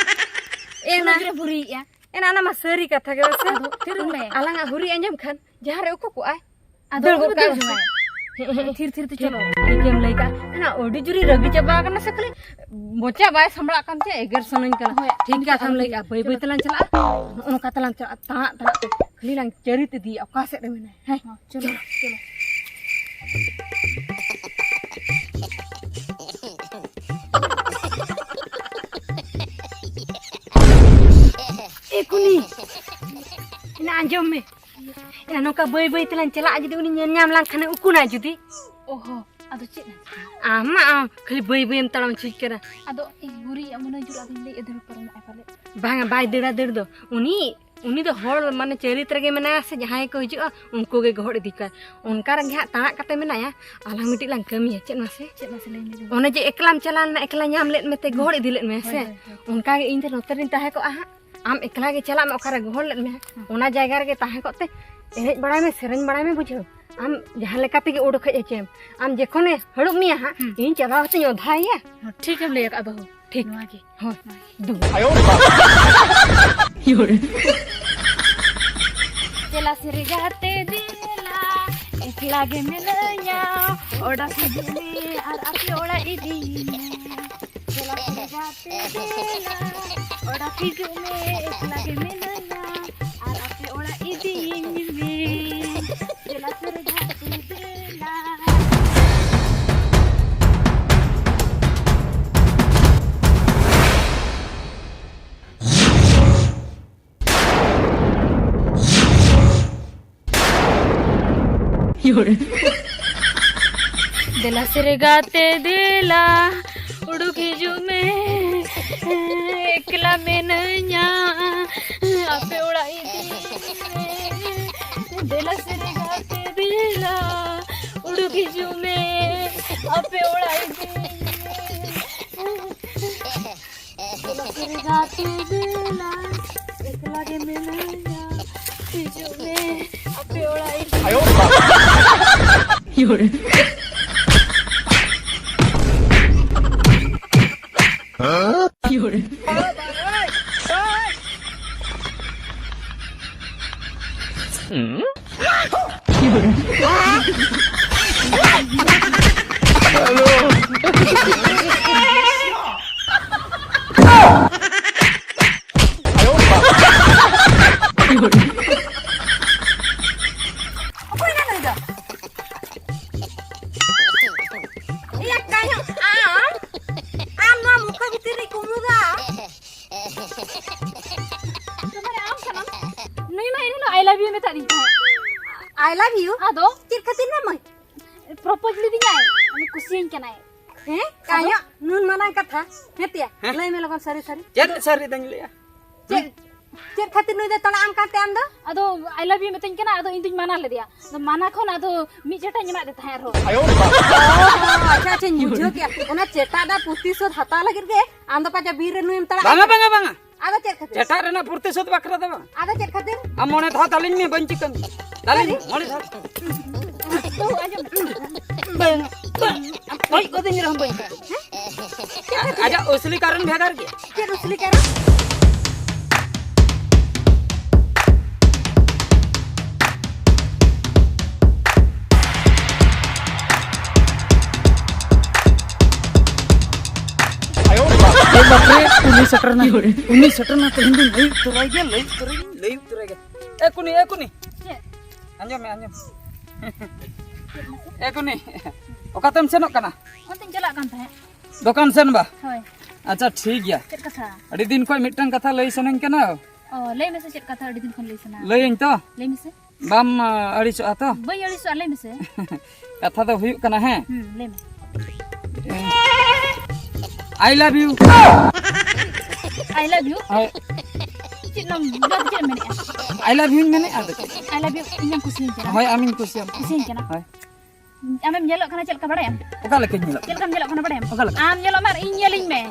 ᱮᱱᱟ᱾ ᱥᱩᱨ ᱨᱮ ᱦᱩᱨᱤᱭᱮᱜᱼᱟ᱾ ᱮᱱᱟ, ᱚᱱᱟ ᱢᱟ ᱥᱟᱹᱨᱤ ᱠᱟᱛᱷᱟ ᱜᱮ ᱵᱟᱥᱮ? ᱟᱫᱚ ᱛᱷᱤᱨ ᱢᱮ᱾ ᱟᱞᱟᱝᱟᱜ ᱦᱩᱨᱤ ᱟᱸᱡᱚᱢ ᱠᱷᱟᱱ ᱡᱟᱦᱟᱸ ᱨᱮ ᱩᱠᱩ ᱠᱚᱜᱼᱟᱭ, ᱟᱫᱚ ᱫᱟᱹᱲ ᱩᱱᱤ ᱜᱚᱫ ᱫᱟᱹᱲ ᱠᱟᱜᱼᱟ᱾ ᱡᱚᱝᱟᱭ᱾ ᱛᱷᱤᱨ ᱛᱷᱤᱨ ᱛᱮ ᱪᱚᱞᱚ᱾ ᱴᱷᱤᱠᱮᱢ ᱞᱟᱹᱭ ᱠᱟᱜᱼᱟ᱾ ᱮᱱᱟ ᱟᱹᱰᱤ ᱡᱳᱨᱤᱧ ᱨᱟᱹᱜᱤ ᱪᱟᱵᱟ ᱟᱠᱟᱱᱟ ᱥᱮ, ᱠᱷᱟᱹᱞᱤ ᱢᱚᱪᱟ ᱵᱟᱭ ᱥᱟᱢᱵᱲᱟᱜ ᱠᱟᱱ ᱛᱤᱧᱟ, ᱮᱜᱮᱨ ᱥᱟᱱᱟᱧ ᱠᱟᱱᱟ᱾ ᱦᱳᱭ, ᱴᱷᱤᱠ ᱜᱮᱭᱟ, ᱟᱢ ᱞᱟᱹᱭ ᱠᱟᱜᱼᱟ, ᱵᱟᱹᱭ ᱵᱟᱹᱭ ᱛᱮᱞᱟᱝ ᱪᱟᱞᱟᱜᱼᱟ᱾ ᱱᱚᱜᱼᱚ ᱱᱚᱝᱠᱟ ᱛᱮᱞᱟᱝ ᱪᱟᱞᱟᱜᱼᱟ, ᱛᱟᱲᱟᱜ ᱛᱟᱲᱟᱜ ᱛᱮ᱾ ᱠᱷᱟᱹᱞᱤ ᱞᱟᱝ ᱪᱟᱹᱨᱤᱛ ᱤᱫᱤᱭᱟ, ᱚᱠᱟ ᱥᱮᱫ ᱨᱮ ᱢᱮᱱᱟᱭᱟ᱾ ᱦᱮᱸ, ᱦᱚᱸ, ᱪᱚᱞᱚ, ᱪᱚᱞᱚ᱾ ᱮ ᱠᱩᱱᱤ, ᱟᱸᱡᱚᱢ ᱢᱮ, ᱮ, ᱱᱚᱝᱠᱟ ᱵᱟᱹᱭ ᱵᱟᱹᱭ ᱛᱮᱞᱟᱝ ᱪᱟᱞᱟᱜᱼᱟ, ᱡᱩᱫᱤ ᱩᱱᱤ ᱧᱮᱞ ᱧᱟᱢ ᱞᱟᱝ ᱠᱷᱟᱱᱮ ᱩᱠᱩᱱᱟᱭ ᱡᱩᱫᱤ᱾ ᱚᱦᱚ, ᱟᱫᱚ ᱪᱮᱫ ᱮᱱᱟ? ᱟᱢ ᱢᱟ ᱟᱢ ᱠᱷᱟᱹᱞᱤ ᱵᱟᱹᱭ ᱵᱟᱹᱭ ᱮᱢ ᱛᱟᱲᱟᱢ ᱦᱚᱪᱚᱭ ᱠᱟᱱᱟ᱾ ᱟᱫᱚ ᱤᱧ ᱵᱩᱨᱤᱭᱟᱜ ᱢᱚᱱᱮ ᱡᱩᱨ ᱟᱫᱚᱧ ᱞᱟᱹᱭ ᱟᱹᱫᱟᱹᱨ ᱯᱟᱨᱚᱢᱚᱜᱼᱟ ᱯᱟᱞᱮ᱾ ᱵᱟᱝᱟ, ᱵᱟᱭ ᱫᱟᱹᱲᱟ ᱫᱟᱹᱲ ᱫᱚ᱾ ᱩᱱᱤ, ᱩᱱᱤ ᱫᱚ ᱦᱚᱲ ᱢᱟᱱᱮ ᱪᱟᱹᱨᱤᱛ ᱨᱮᱜᱮ ᱢᱮᱱᱟᱭᱟ ᱥᱮ, ᱡᱟᱦᱟᱸᱭ ᱠᱚ ᱦᱤᱡᱩᱜᱼᱟ ᱩᱱᱠᱩ ᱜᱮ ᱜᱚᱦᱚᱲ ᱤᱫᱤ ᱠᱚᱣᱟᱭ᱾ ᱚᱱᱠᱟ ᱨᱮᱜᱮ ᱦᱟᱸᱜ ᱛᱟᱲᱟᱜ ᱠᱟᱛᱮ ᱢᱮᱱᱟᱭᱟ, ᱟᱞᱟᱝ ᱢᱤᱫᱴᱤᱡ ᱞᱟᱝ ᱠᱟᱹᱢᱤᱭᱟ᱾ ᱪᱮᱫ ᱢᱟᱥᱮ? ᱪᱮᱫ ᱢᱟᱥᱮ ᱞᱟᱹᱭ ᱢᱮ ᱡᱩᱫᱤ᱾ ᱚᱱᱮ ᱡᱮ ᱮᱠᱞᱟᱢ ᱪᱟᱞᱟᱣ ᱞᱮᱱᱟ, ᱮᱠᱞᱟ ᱧᱟᱢ ᱞᱮᱫ ᱢᱮᱛᱮ ᱦᱩᱸ᱾ ᱜᱚᱦᱚᱲ ᱤᱫᱤ ᱞᱮᱫ ᱢᱮᱭᱟ ᱦᱳᱭ, ᱥᱮ? ᱦᱳᱭ, ᱦᱳᱭ᱾ ᱚᱱᱠᱟ ᱜᱮ ᱤᱧ ᱫᱚ ᱱᱚᱛᱮ ᱨᱤᱧ ᱛᱟᱦᱮᱸ ᱠᱚᱜᱼᱟ ᱦᱟᱸᱜ᱾ ᱟᱢ ᱮᱠᱞᱟ ᱜᱮ ᱪᱟᱞᱟᱜ ᱢᱮ, ᱚᱠᱟᱨᱮ ᱜᱚᱦᱚᱲ ᱞᱮᱫ ᱢᱮᱭᱟ, ᱦᱩᱸ᱾ ᱚᱱᱟ ᱡᱟᱭᱜᱟ ᱨᱮᱜᱮ ᱛᱟᱦᱮᱸ ᱠᱚᱜ ᱛᱮ ᱮᱱᱮᱡ ᱵᱟᱲᱟᱭ ᱢᱮ, ᱥᱮᱨᱮᱧ ᱵᱟᱲᱟᱭ ᱢᱮ, ᱵᱩᱡᱷᱟᱹᱣ᱾ ᱟᱢ ᱡᱟᱦᱟᱸ ᱞᱮᱠᱟ ᱛᱮᱜᱮ ᱩᱰᱩᱠ ᱦᱮᱡ ᱦᱚᱪᱚᱭᱮᱢ᱾ ᱟᱢ ᱡᱚᱠᱷᱚᱱᱮ ᱦᱟᱹᱲᱩᱵ ᱢᱮᱭᱟ ᱦᱟᱸᱜ, ᱦᱩᱸ᱾ ᱤᱧ ᱪᱟᱞᱟᱣ ᱠᱟᱛᱮᱧ ᱚᱫᱷᱟᱭᱮᱭᱟ᱾ ᱦᱚᱸ, ᱴᱷᱤᱠ ᱮᱢ ᱞᱟᱹᱭ ᱟᱠᱟᱫᱼᱟ ᱵᱟᱹᱦᱩ᱾ ᱴᱷᱤᱠ᱾ ᱱᱚᱣᱟ ᱜᱮ᱾ ᱦᱳᱭ᱾ ᱱᱚᱣᱟ ᱜᱮ᱾ ᱫᱩ᱾ ᱫᱮᱞᱟ ᱥᱮᱨᱮᱜᱟᱛᱮ ᱫᱮᱞᱟ, ᱮᱠᱞᱟ ᱜᱮ ᱢᱤᱱᱟᱹᱧᱟ, ᱚᱰᱚᱠ ᱦᱤᱡᱩᱜ ᱢᱮ ᱟᱨ ᱟᱯᱮ ᱚᱲᱟᱜ ᱤᱫᱤᱭᱤᱧ ᱢᱮ᱾ ᱫᱮᱞᱟ ᱥᱮᱨᱮᱜᱟᱛᱮ ᱫᱮᱞᱟ, ᱚᱰᱚᱠ ᱦᱤᱡᱩᱜ ᱢᱮ, ᱮᱠᱞᱟ ᱜᱮ ᱢᱤᱱᱟᱹᱧᱟ, ᱟᱨ ᱟᱯᱮ ᱚᱲᱟᱜ ᱤᱫᱤᱭᱤᱧ ᱢᱮ᱾ ᱫᱮᱞᱟ ᱥᱮᱨᱮᱜᱟᱛᱮ ᱫᱮᱞᱟ᱾ ᱫᱮᱞᱟ ᱥᱮᱨᱮᱜᱟᱛᱮ ᱫᱮᱞᱟ, ᱩᱰᱩᱠ ᱦᱤᱡᱩᱜ ᱢᱮ, ᱮᱠᱞᱟ ᱢᱤᱱᱟᱹᱧᱟ, ᱟᱯᱮ ᱚᱲᱟᱜ ᱤᱫᱤ ᱢᱮ᱾ ᱫᱮᱞᱟ ᱥᱮᱨᱮᱜᱟᱛᱮ ᱫᱮᱞᱟ, ᱩᱰᱩᱠ ᱦᱤᱡᱩᱜ ᱢᱮ, ᱟᱯᱮ ᱚᱲᱟᱜ ᱤᱫᱤ ᱢᱮ᱾ ᱫᱮᱞᱟ ᱥᱮᱨᱮᱜᱟᱛᱮ ᱫᱮᱞᱟ, ᱮᱠᱞᱟ ᱜᱮ ᱢᱤᱱᱟᱹᱧᱟ, ᱦᱤᱡᱩᱜ ᱢᱮ, ᱟᱯᱮ ᱚᱲᱟᱜ ᱤᱫᱤ ᱢᱮ᱾ ᱚᱠᱚᱭ ᱠᱟᱱ ᱱᱩᱭ ᱫᱚ? ᱮᱭᱟ ᱠᱟᱭᱚ, ᱟᱢ, ᱟᱢ ᱱᱚᱣᱟ ᱢᱩᱠᱷᱟᱹ ᱵᱷᱤᱛᱤᱨ ᱨᱮ ᱠᱩᱢᱵᱽᱲᱩ ᱫᱚ? ᱛᱚᱵᱮ ᱟᱢ ᱠᱟᱱᱟᱢ? ᱱᱩᱭ ᱢᱟ ᱮᱱᱦᱤᱞᱳᱜ Love you. ᱟᱫᱚ ᱪᱮᱫ ᱠᱷᱟᱹᱛᱤᱨ ᱱᱟ ᱢᱟᱹᱭ? Propose ᱞᱤᱫᱤᱧᱟᱭ, ᱩᱱᱤ ᱠᱩᱥᱤᱭᱟᱹᱧ ᱠᱟᱱᱟᱭ᱾ ᱦᱮᱸ? ᱟᱫᱚ? ᱠᱟᱭᱚᱜ ᱱᱩᱱ ᱢᱟᱨᱟᱝ ᱠᱟᱛᱷᱟ᱾ ᱦᱮᱸ ᱛᱮᱭᱟ, ᱦᱮᱸ? ᱞᱟᱹᱭ ᱢᱮ ᱞᱚᱜᱚᱱ ᱥᱟᱹᱨᱤ ᱥᱟᱹᱨᱤ᱾ ᱪᱮᱫ ᱥᱟᱹᱨᱤ ᱫᱚᱧ ᱞᱟᱹᱭᱟ? ᱪᱮᱫ, ᱪᱮᱫ ᱠᱷᱟᱹᱛᱤᱨ ᱱᱩᱭ ᱫᱚᱭ ᱛᱟᱲᱟᱜ ᱟᱢ ᱠᱟᱱ ᱛᱮ ᱟᱢ ᱫᱚ? ᱟᱫᱚ I love you ᱢᱮᱛᱟᱹᱧ ᱠᱟᱱᱟ, ᱟᱫᱚ ᱤᱧ ᱫᱩᱧ ᱢᱟᱱᱟ ᱞᱮᱫᱮᱭᱟ᱾ ᱟᱫᱚ ᱢᱟᱱᱟ ᱠᱷᱚᱱ ᱟᱫᱚ ᱢᱤᱫ ᱪᱮᱴᱟᱧ ᱮᱢᱟᱫᱮ ᱛᱟᱦᱮᱸᱫ ᱟᱨᱦᱚᱸ᱾ ᱚ, ᱟᱪᱪᱷᱟ, ᱟᱪᱪᱷᱟᱧ ᱵᱩᱡᱷᱟᱹᱣ ᱠᱮᱜᱼᱟ᱾ ᱚᱱᱟ ᱪᱮᱴᱟ ᱫᱟ ᱯᱨᱚᱛᱤᱥᱳᱫᱷ ᱦᱟᱛᱟᱣ ᱞᱟᱹᱜᱤᱫ ᱜᱮ ᱟᱢ ᱫᱚ ᱯᱟᱪᱮ ᱵᱤᱨ ᱨᱮ ᱱᱩᱭᱮᱢ ᱛᱟᱲᱟᱜ ᱵᱟᱝᱟ, ᱠᱟᱱᱟ᱾ ᱵᱟᱝᱟ, ᱵᱟᱝᱟ᱾ ᱟᱫᱚ ᱪᱮᱫ ᱠᱷᱟᱹᱛᱤᱨ? ᱪᱮᱴᱟᱜ ᱨᱮᱱᱟᱜ ᱯᱨᱚᱛᱤᱥᱳᱫᱷ ᱵᱟᱠᱷᱨᱟ ᱫᱚ ᱵᱟᱝ᱾ ᱟᱫᱚ ᱪᱮᱫ ᱠᱷᱟᱹᱛᱤᱨ? ᱟᱢ ᱢᱚᱬᱮ ᱫᱷᱟᱣ ᱫᱟᱞᱤᱧ ᱢᱮ, ᱵᱟᱹᱧ ᱪᱤᱠᱟᱹᱢ᱾ ᱫᱟᱞᱤᱧ ᱟᱨᱮ? ᱢᱚᱬᱮ ᱫᱷᱟᱣ᱾ ᱛᱚ ᱟᱸᱡᱚᱢ᱾ ᱵᱟᱝ, ᱵᱟᱝ᱾ ᱜᱚᱡ ᱜᱚᱫᱤᱧ ᱨᱮᱦᱚᱸ ᱵᱟᱹᱧ ᱠᱟᱜ᱾ ᱟᱡᱟᱜ ᱩᱥᱞᱤ ᱠᱟᱨᱚᱱ ᱵᱷᱮᱜᱟᱨ ᱜᱮᱭᱟ᱾ ᱪᱮᱫ ᱩᱥᱞᱤ ᱠᱟᱨᱚᱱ? ᱮ ᱵᱟᱯᱨᱮ, ᱩᱱᱤ ᱥᱮᱴᱮᱨᱱᱟ᱾ ᱩᱱᱤ ᱥᱮᱴᱮᱨᱱᱟ, ᱛᱮᱦᱮᱧ ᱫᱚᱧ ᱞᱟᱹᱭ ᱩᱛᱟᱹᱨᱟᱭ ᱜᱮ, ᱞᱟᱹᱭ ᱩᱛᱟᱹᱨᱟᱭ ᱜᱮ, ᱞᱟᱹᱭ ᱩᱛᱟᱹᱨᱟᱭ ᱜᱮ᱾ ᱮ ᱠᱩᱱᱤ, ᱮ ᱠᱩᱱᱤ᱾ ᱪᱮᱫ? ᱟᱸᱡᱚᱢ ᱢᱮ, ᱟᱸᱡᱚᱢ᱾ ᱮ ᱠᱩᱱᱤ, ᱚᱠᱟᱛᱮᱢ ᱥᱮᱱᱚᱜ ᱠᱟᱱᱟ? ᱚᱱᱛᱮᱧ ᱪᱟᱞᱟᱜ ᱠᱟᱱ ᱛᱟᱦᱮᱸᱫ᱾ ᱫᱚᱠᱟᱱ ᱥᱮᱱ ᱵᱟ? ᱦᱳᱭ᱾ ᱟᱪᱪᱷᱟ, ᱴᱷᱤᱠ ᱜᱮᱭᱟ᱾ ᱪᱮᱫ ᱠᱟᱛᱷᱟ? ᱟᱹᱰᱤ ᱫᱤᱱ ᱠᱷᱚᱱ ᱢᱤᱫᱴᱟᱝ ᱠᱟᱛᱷᱟ ᱞᱟᱹᱭ ᱥᱟᱱᱟᱧ ᱠᱟᱱᱟ᱾ ᱚ, ᱞᱟᱹᱭ ᱢᱮᱥᱮ, ᱪᱮᱫ ᱠᱟᱛᱷᱟ ᱟᱹᱰᱤ ᱫᱤᱱ ᱠᱷᱚᱱ ᱞᱟᱹᱭ ᱥᱟᱱᱟ? ᱞᱟᱹᱭᱟᱹᱧ ᱛᱚ? ᱞᱟᱹᱭ ᱢᱮᱥᱮ᱾ ᱵᱟᱢ, ᱟ, ᱟᱹᱲᱤᱥᱚᱜᱼᱟ ᱛᱚ? ᱵᱟᱹᱧ ᱟᱹᱲᱤᱥᱚᱜᱼᱟ, ᱞᱟᱹᱭ ᱢᱮᱥᱮ᱾ ᱠᱟᱛᱷᱟ ᱫᱚ ᱦᱩᱭᱩᱜ ᱠᱟᱱᱟ, ᱦᱮᱸ? ᱦᱩᱸ, ᱞᱟᱹᱭ ᱢᱮ᱾ I love you. I love you? ᱦᱳᱭ᱾ ᱪᱮᱫ ᱱᱚᱢ, ᱱᱚᱣᱟ ᱫᱚ ᱪᱮᱫ ᱮᱢ ᱢᱮᱱᱮᱫᱼᱟ? I love you ᱤᱧ ᱢᱮᱱᱮᱫᱼᱟ, ᱟᱫᱚ ᱪᱮᱫ? I love you, ᱤᱧᱮᱢ ᱠᱩᱥᱤᱭᱟᱹᱧ ᱠᱟᱱᱟ? ᱦᱳᱭ, ᱟᱢᱤᱧ ᱠᱩᱥᱤᱭᱟᱢ᱾ ᱠᱩᱥᱤᱭᱟᱹᱧ ᱠᱟᱱᱟ? ᱦᱳᱭ᱾ ᱟᱢᱮᱢ ᱧᱮᱞᱚᱜ ᱠᱟᱱᱟ ᱪᱮᱫ ᱞᱮᱠᱟ ᱵᱟᱲᱟᱭᱟᱢ? ᱚᱠᱟ ᱞᱮᱠᱟᱧ ᱧᱮᱞᱚᱜ ᱪᱮᱫ ᱠᱟᱱᱟ? ᱞᱮᱠᱟᱢ ᱧᱮᱞᱚᱜ ᱠᱟᱱᱟ ᱵᱟᱲᱟᱭᱟᱢ? ᱚᱠᱟ ᱞᱮᱠᱟ? ᱟᱢ ᱧᱮᱞᱚᱜ ᱢᱮ ᱟᱨ ᱤᱧ ᱧᱮᱞᱤᱧ ᱢᱮ᱾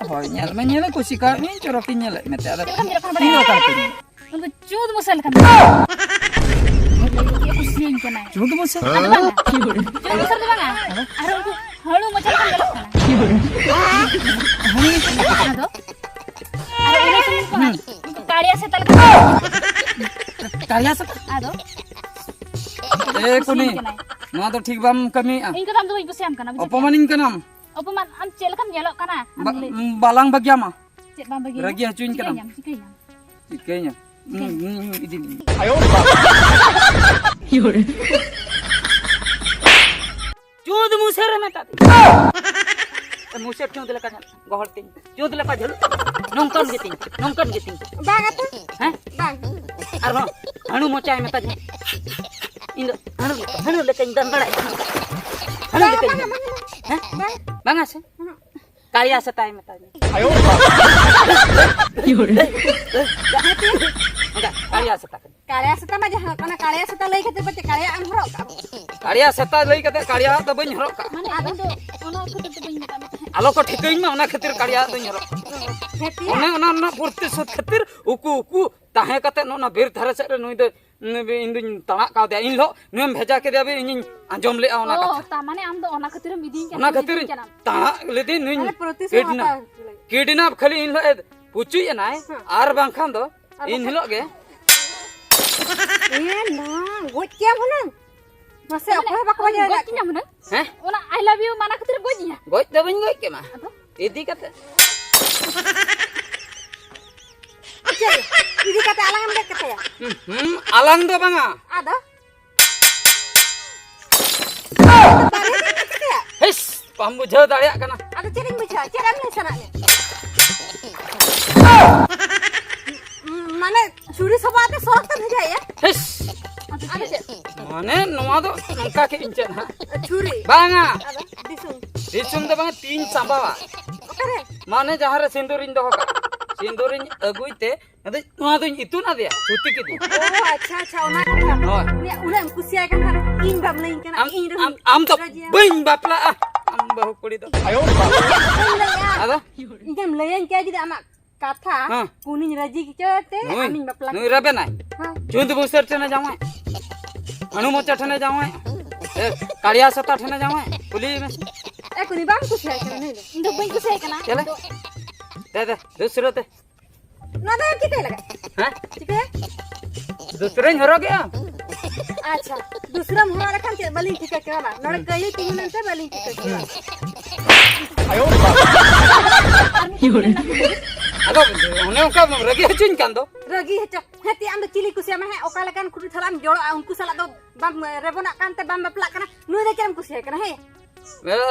ᱦᱳᱭ, ᱧᱮᱞ ᱢᱮ, ᱧᱮᱞ ᱢᱮ, ᱠᱩᱥᱤ ᱠᱟᱜ ᱢᱤᱭᱟᱹᱧ, ᱪᱚᱨᱚᱠᱤᱧ ᱧᱮᱞᱮᱫ ᱢᱮᱛᱮ, ᱟᱫᱚ ᱪᱮᱫ ᱞᱮᱠᱟᱢ ᱧᱮᱞᱚᱜ ᱠᱟᱱᱟ ᱤᱧ ᱫᱚ ᱵᱟᱲᱟᱭᱟᱢ? ᱚᱠᱟ ᱞᱮᱠᱟᱧ ᱧᱮᱞᱚᱜ? ᱩᱱᱠᱩ ᱪᱩᱸᱫ ᱢᱚᱥᱟ ᱞᱮᱠᱟᱢ ᱧᱮᱞᱚᱜ ᱠᱟᱱᱟ᱾ ᱪᱩᱸᱫ ᱢᱚᱥᱟ? ᱟᱫᱚ ᱵᱟᱝᱟ᱾ ᱪᱩᱸᱫ ᱢᱚᱥᱟ ᱫᱚ ᱵᱟᱝᱟ᱾ ᱟᱨ ᱩᱱᱠᱩ ᱦᱟᱹᱲᱩ ᱢᱚᱪᱟ ᱞᱮᱠᱟᱢ ᱧᱮᱞᱚᱜ ᱠᱟᱱᱟ᱾ ᱟᱫᱚ? ᱟᱨ ᱤᱱᱟᱹ ᱥᱩᱢᱩᱝ ᱠᱚ ᱵᱟᱝᱟ᱾ ᱦᱩᱸ᱾ ᱩᱱᱠᱩ ᱠᱟᱲᱤᱭᱟ ᱥᱮᱛᱟ ᱞᱮᱠᱟ᱾ ᱠᱟᱲᱤᱭᱟ ᱥᱮᱛᱟ? ᱟᱫᱚ? ᱮ ᱠᱩᱱᱤ, ᱠᱩᱥᱤᱭᱟᱹᱧ ᱠᱟᱱᱟᱭ᱾ ᱱᱚᱣᱟ ᱫᱚ ᱴᱷᱤᱠ ᱵᱟᱢ ᱠᱟᱹᱢᱤᱭᱮᱫᱼᱟ᱾ ᱤᱧ ᱠᱚᱫᱚ ᱟᱢ ᱫᱚ ᱵᱟᱹᱧ ᱠᱩᱥᱤᱭᱟᱢ ᱠᱟᱱᱟ, ᱵᱩᱡᱷᱟᱹᱣ ᱠᱮᱫᱟᱢ? ᱚᱯᱚᱢᱟᱱᱤᱧ ᱠᱟᱱᱟᱢ᱾ ᱚᱯᱚᱢᱟᱱ? ᱟᱢ ᱪᱮᱫ ᱞᱮᱠᱟᱢ ᱧᱮᱞᱚᱜ ᱠᱟᱱᱟ? ᱟᱢ ᱵᱟ-, ᱞᱟᱹᱭ ᱵᱟᱞᱟᱝ ᱵᱟᱹᱜᱤᱭᱟᱢᱟ᱾ ᱪᱮᱫ ᱵᱟᱝ ᱵᱷᱟᱹᱜᱤ? ᱨᱟᱹᱜᱤ ᱦᱚᱪᱚᱧ ᱠᱟᱱᱟᱢ᱾ ᱪᱤᱠᱟᱹᱧᱟᱢ, ᱪᱤᱠᱟᱹᱧᱟᱢ? ᱪᱤᱠᱟᱹᱧᱟ? ᱪᱤᱠᱟᱹᱧᱟ? ᱦᱩᱸ, ᱦᱩᱸ, ᱤᱫᱤ ᱢᱮ᱾ ᱟᱭᱳ ᱵᱟᱵᱟ᱾ ᱪᱩᱸᱫ ᱢᱩᱥᱟᱹᱨ ᱢᱮᱛᱟ ᱫᱤᱧ᱾ ᱢᱩᱪᱟᱹᱫ ᱪᱩᱸᱫ ᱞᱮᱠᱟ ᱧᱮᱞ ᱜᱚᱦᱚᱲ ᱛᱤᱧ, ᱪᱩᱸᱫ ᱞᱮᱠᱟ ᱡᱷᱟᱹᱞᱩᱜ ᱛᱤᱧ, ᱱᱚᱝᱠᱟᱱ ᱜᱮᱛᱤᱧ, ᱱᱚᱝᱠᱟᱱ ᱜᱮᱛᱤᱧ᱾ ᱵᱟᱝ ᱟᱛᱚ᱾ ᱦᱮᱸ? ᱵᱟᱝ᱾ ᱟᱨᱦᱚᱸ ᱦᱟᱹᱬᱩ ᱢᱚᱪᱟᱭ ᱢᱮᱛᱟᱧᱟ᱾ ᱤᱧ ᱫᱚ ᱦᱟᱹᱬᱩ, ᱦᱟᱹᱬᱩ ᱞᱮᱠᱟᱧ ᱫᱚᱱ ᱵᱟᱲᱟᱭᱟ᱾ ᱦᱟᱹᱬᱩ ᱵᱟᱝ, ᱞᱮᱠᱟᱧ ᱵᱟᱝ, ᱫᱚᱱ᱾ ᱵᱟᱝ, ᱵᱟᱝ᱾ ᱦᱮᱸ? ᱵᱟᱝ᱾ ᱵᱟᱝᱟ ᱥᱮ? ᱦᱩᱸ᱾ ᱠᱟᱲᱤᱭᱟ ᱥᱮᱛᱟᱭ ᱢᱮᱛᱟᱧᱟ᱾ ᱚᱱᱠᱟ, ᱠᱟᱲᱤᱭᱟ ᱥᱮᱛᱟ ᱠᱟᱱᱟ᱾ ᱠᱟᱲᱤᱭᱟ ᱥᱮᱛᱟ ᱢᱟ ᱡᱟᱦᱟᱸ ᱠᱟᱱᱟ, ᱠᱟᱲᱤᱭᱟ ᱥᱮᱛᱟ ᱞᱟᱹᱭ ᱠᱷᱟᱹᱛᱤᱨ ᱯᱟᱪᱮ ᱠᱟᱲᱤᱭᱟ ᱮᱢ ᱦᱚᱨᱚᱜ ᱠᱟᱜᱼᱟ᱾ ᱠᱟᱲᱤᱭᱟ ᱥᱮᱛᱟ ᱞᱟᱹᱭ ᱠᱟᱛᱮ ᱠᱟᱲᱤᱭᱟ ᱫᱚ ᱵᱟᱹᱧ ᱦᱚᱨᱚᱜ ᱠᱟᱜᱼᱟ᱾ ᱢᱟᱱᱮ ᱟᱫᱚ ᱚᱱᱟ ᱠᱷᱟᱹᱛᱤᱨ ᱛᱮ ᱵᱟᱹᱧ ᱢᱮᱛᱟᱜ ᱢᱮ ᱛᱟᱦᱮᱸᱫ᱾ ᱟᱞᱚ ᱠᱚ ᱴᱷᱤᱠᱟᱹᱧ ᱢᱟ, ᱚᱱᱟ ᱠᱷᱟᱹᱛᱤᱨ ᱠᱟᱲᱤᱭᱟ ᱫᱚᱧ ᱦᱚᱨᱚᱜ ᱠᱟᱜᱼᱟ᱾ ᱦᱮᱸ ᱛᱤᱭᱟ᱾ ᱚᱱᱮ ᱚᱱᱟ ᱨᱮᱱᱟᱜ ᱯᱨᱚᱛᱤᱥᱳᱫᱷ ᱠᱷᱟᱹᱛᱤᱨ ᱩᱠᱩ ᱩᱠᱩ ᱛᱟᱦᱮᱸ ᱠᱟᱛᱮ ᱱᱚᱜᱼᱚ ᱱᱚᱣᱟ ᱵᱤᱨ ᱫᱷᱟᱨᱮ ᱥᱮᱫ ᱨᱮ ᱱᱩᱭ ᱫᱚ, ᱱᱩᱭ ᱤᱧ ᱫᱩᱧ ᱛᱟᱲᱟᱜ ᱠᱟᱣᱫᱮᱭᱟ᱾ ᱤᱧ ᱦᱤᱞᱳᱜ ᱱᱩᱭᱮᱢ ᱵᱷᱮᱡᱟ ᱠᱮᱫᱮᱭᱟ ᱵᱤᱱ, ᱤᱧᱤᱧ ᱟᱸᱡᱚᱢ ᱞᱮᱜᱼᱟ ᱚᱱᱟ ᱚ, ᱠᱟᱛᱷᱟ᱾ ᱛᱟᱨ ᱢᱟᱱᱮ ᱟᱢ ᱫᱚ ᱚᱱᱟ ᱠᱷᱟᱹᱛᱤᱨᱮᱢ ᱤᱫᱤᱧ ᱠᱟᱱᱟ, ᱚᱱᱟ ᱤᱫᱤᱧ ᱠᱷᱟᱹᱛᱤᱨ ᱠᱟᱱᱟᱢ᱾ ᱛᱟᱲᱟᱜ ᱞᱮᱫᱮᱧ ᱱᱩᱭ ᱛᱟᱦᱞᱮ ᱯᱨᱚᱛᱤᱥᱳᱫᱷ ᱠᱤᱰᱱᱟᱯ᱾ ᱦᱟᱛᱟᱣ ᱦᱚᱪᱚ ᱞᱟᱹᱜᱤᱫ᱾ ᱠᱤᱰᱱᱟᱯ ᱠᱷᱟᱹᱞᱤ ᱤᱧ ᱦᱤᱞᱳᱜ ᱮ ᱯᱩᱪᱩᱡ ᱮᱱᱟᱭ, ᱦᱮᱸ᱾ ᱟᱨ ᱵᱟᱝᱠᱷᱟᱱ ᱫᱚ ᱟᱨ ᱤᱧ ᱵᱟᱝᱠᱷᱟᱱ? ᱦᱤᱞᱳᱜ ᱜᱮ᱾ ᱮ ᱢᱟ, ᱜᱚᱡ ᱠᱮᱭᱟᱢ ᱦᱩᱱᱟᱹᱝ᱾ ᱢᱟᱥᱮ, ᱢᱟᱱᱮ, ᱚᱠᱚᱭ ᱦᱚᱸ ᱵᱟᱠᱚ ᱟᱢ ᱵᱟᱡᱟᱣ ᱜᱚᱡ ᱫᱟᱲᱮᱭᱟᱜ ᱠᱤᱧᱟᱢ ᱠᱟᱱᱟ᱾ ᱦᱩᱱᱟᱹᱝ? ᱦᱮᱸ? ᱚᱱᱟ I love you ᱢᱟᱱᱟ ᱠᱷᱟᱹᱛᱤᱨ ᱮᱢ ᱜᱚᱡ ᱤᱧᱟ? ᱜᱚᱡ ᱫᱚ ᱵᱟᱹᱧ ᱜᱚᱡ ᱠᱮᱢᱟ᱾ ᱟᱫᱚ? ᱤᱫᱤ ᱠᱟᱛᱮ᱾ ᱪᱮᱫ? ᱤᱫᱤ ᱠᱟᱛᱮ ᱟᱞᱟᱝ ᱮᱢ ᱜᱚᱡ ᱠᱟᱛᱟᱭᱟ? ᱦᱩᱸ, ᱦᱩᱸ, ᱟᱞᱟᱝ ᱫᱚ ᱵᱟᱝᱟ᱾ ᱟᱫᱚ? ᱵᱟᱨᱦᱮ ᱨᱮ ᱢᱮᱱᱟᱜ ᱠᱟᱫᱮᱭᱟ? ᱦᱤᱥ, ᱵᱟᱢ ᱵᱩᱡᱷᱟᱹᱣ ᱫᱟᱲᱮᱭᱟᱜ ᱠᱟᱱᱟ᱾ ᱟᱫᱚ ᱪᱮᱫ ᱤᱧ ᱵᱩᱡᱷᱟᱹᱣᱟ? ᱪᱮᱫ ᱮᱢ ᱞᱟᱹᱭ ᱥᱟᱱᱟᱭᱮᱫ ᱢᱮᱭᱟ? ᱢᱟᱱᱮ ᱪᱷᱩᱨᱤ ᱥᱚᱵᱟ ᱟᱛᱮ ᱥᱚᱨᱚᱜ ᱛᱮᱢ ᱵᱷᱮᱡᱟᱭᱮᱭᱟ? ᱦᱤᱥ᱾ ᱟᱫᱚ ᱪᱮᱫ? ᱢᱟᱱᱮ ᱱᱚᱣᱟ ᱫᱚ ᱱᱚᱝᱠᱟ ᱠᱮᱫ ᱤᱧ ᱪᱮᱫ ᱦᱟᱸᱜ? ᱪᱷᱩᱨᱤ? ᱵᱟᱝᱟ᱾ ᱟᱫᱚ ᱫᱤᱥᱚᱢ? ᱫᱤᱥᱚᱢ ᱫᱚ ᱵᱟᱝᱟ, ᱛᱤᱧ ᱥᱟᱸᱵᱟᱣᱟ᱾ ᱚᱠᱟᱨᱮ? ᱢᱟᱱᱮ ᱡᱟᱦᱟᱸ ᱨᱮ ᱥᱤᱸᱫᱩᱨᱤᱧ ᱫᱚᱦᱚ ᱠᱟᱜᱼᱟ, ᱥᱤᱸᱫᱩᱨᱤᱧ ᱟᱹᱜᱩᱭ ᱛᱮ ᱟᱫᱚ ᱱᱚᱣᱟ ᱫᱚᱧ ᱤᱛᱩᱫ ᱟᱫᱮᱭᱟ, ᱥᱩᱛᱤ ᱠᱮᱫᱮᱭᱟ᱾ ᱚ, ᱟᱪᱪᱷᱟ, ᱟᱪᱪᱷᱟ, ᱚᱱᱟ ᱠᱟᱛᱷᱟ᱾ ᱦᱳᱭ᱾ ᱩᱱᱤᱭᱟᱜ ᱩᱱᱟᱹᱜ ᱮᱢ ᱠᱩᱥᱤᱭᱟᱭ ᱠᱟᱱ ᱠᱷᱟᱱ ᱤᱧ ᱵᱟᱢ ᱞᱟᱹᱭᱟᱹᱧ ᱠᱟᱱᱟ, ᱟᱢ, ᱤᱧ ᱨᱮᱦᱚᱸ ᱟᱢ, ᱟᱢ ᱫᱚ ᱨᱟᱹᱡᱤᱭᱟ᱾ ᱵᱟᱹᱧ ᱵᱟᱯᱞᱟᱜᱼᱟ, ᱟᱢ ᱵᱟᱹᱦᱩ ᱠᱩᱲᱤ ᱫᱚ᱾ ᱵᱟᱹᱧ ᱞᱟᱹᱭᱟ᱾ ᱟᱫᱚ? ᱤᱧ ᱫᱚᱢ ᱞᱟᱹᱭᱟᱹᱧ ᱠᱮᱭᱟ ᱡᱩᱫᱤ ᱟᱢᱟᱜ ᱠᱟᱛᱷᱟ, ᱦᱮᱸ᱾ ᱩᱱᱤᱧ ᱨᱟᱹᱡᱤ ᱦᱚᱪᱚᱭ ᱛᱮ ᱱᱩᱭ, ᱟᱢᱤᱧ ᱵᱟᱯᱞᱟ ᱱᱩᱭ ᱠᱮᱭᱟ᱾ ᱨᱮᱵᱮᱱᱟᱭ᱾ ᱦᱮᱸ᱾ ᱪᱩᱸᱫ ᱵᱩᱥᱟᱹᱨ ᱴᱷᱮᱱᱮ ᱡᱟᱶᱟᱭ, ᱦᱟᱹᱱᱩ ᱢᱚᱪᱟ ᱴᱷᱮᱱᱮ ᱡᱟᱶᱟᱭ, ᱮ, ᱠᱟᱲᱤᱭᱟ ᱥᱮᱛᱟ ᱴᱷᱮᱱᱮ ᱡᱟᱶᱟᱭ, ᱠᱩᱞᱤᱭᱮ ᱢᱮ᱾ ᱮ, ᱠᱩᱞᱤ ᱵᱟᱢ ᱠᱩᱥᱤᱭᱟᱭ ᱠᱟᱱᱟ ᱱᱩᱭ ᱫᱚ? ᱤᱧ ᱫᱚ ᱵᱟᱹᱧ ᱠᱩᱥᱤᱭᱟᱭ ᱠᱟᱱᱟ᱾ ᱪᱮᱞᱮ? ᱫᱮ, ᱫᱮ, ᱫᱩᱥᱨᱟᱹ ᱛᱮ᱾ ᱱᱚᱣᱟ ᱫᱚ ᱪᱤᱠᱟᱹᱭ ᱞᱟᱜᱟᱜ? ᱦᱮᱸ? ᱪᱤᱠᱟᱹᱭᱟ? ᱫᱩᱥᱨᱟᱹᱧ ᱦᱚᱨᱚᱜᱮᱜᱼᱟ᱾ ᱟᱪᱪᱷᱟ, ᱫᱩᱥᱨᱟᱹᱢ ᱦᱚᱨᱚᱜ ᱞᱮᱠᱷᱟᱱ ᱪᱮᱫ ᱵᱟᱹᱞᱤᱧ ᱴᱷᱤᱠᱟᱹ ᱠᱮᱭᱟ ᱵᱟᱝ? ᱱᱚᱰᱮ ᱠᱟᱹᱭᱞᱤ ᱛᱤᱸᱜᱩ ᱞᱮᱱᱛᱮ ᱵᱟᱹᱞᱤᱧ ᱴᱷᱤᱠᱟᱹ ᱠᱮᱭᱟ᱾ ᱟᱫᱚ ᱚᱱᱮ ᱚᱱᱠᱟ ᱨᱟᱹᱜᱤ ᱦᱚᱪᱚᱧ ᱠᱟᱱ ᱫᱚ᱾ ᱨᱟᱹᱜᱤ ᱦᱚᱪᱚ? ᱦᱮᱸ, ᱛᱤ ᱟᱢ ᱫᱚ ᱪᱤᱞᱤ ᱠᱩᱥᱤᱭᱟᱢᱟ? ᱦᱮᱸ, ᱚᱠᱟ ᱞᱮᱠᱟᱱ ᱠᱩᱲᱤ ᱥᱟᱞᱟᱜ ᱮᱢ ᱡᱚᱲᱚᱜᱼᱟ, ᱩᱱᱠᱩ ᱥᱟᱞᱟᱜ ᱫᱚ ᱵᱟᱢ ᱨᱮᱵᱚᱱᱟᱜ ᱠᱟᱱᱛᱮ ᱵᱟᱢ ᱵᱟᱯᱞᱟᱜ ᱠᱟᱱᱟ᱾ ᱱᱩᱭ ᱫᱚ ᱪᱮᱫ ᱮᱢ ᱠᱩᱥᱤᱭᱟᱭ ᱠᱟᱱᱟ? ᱦᱮᱸ,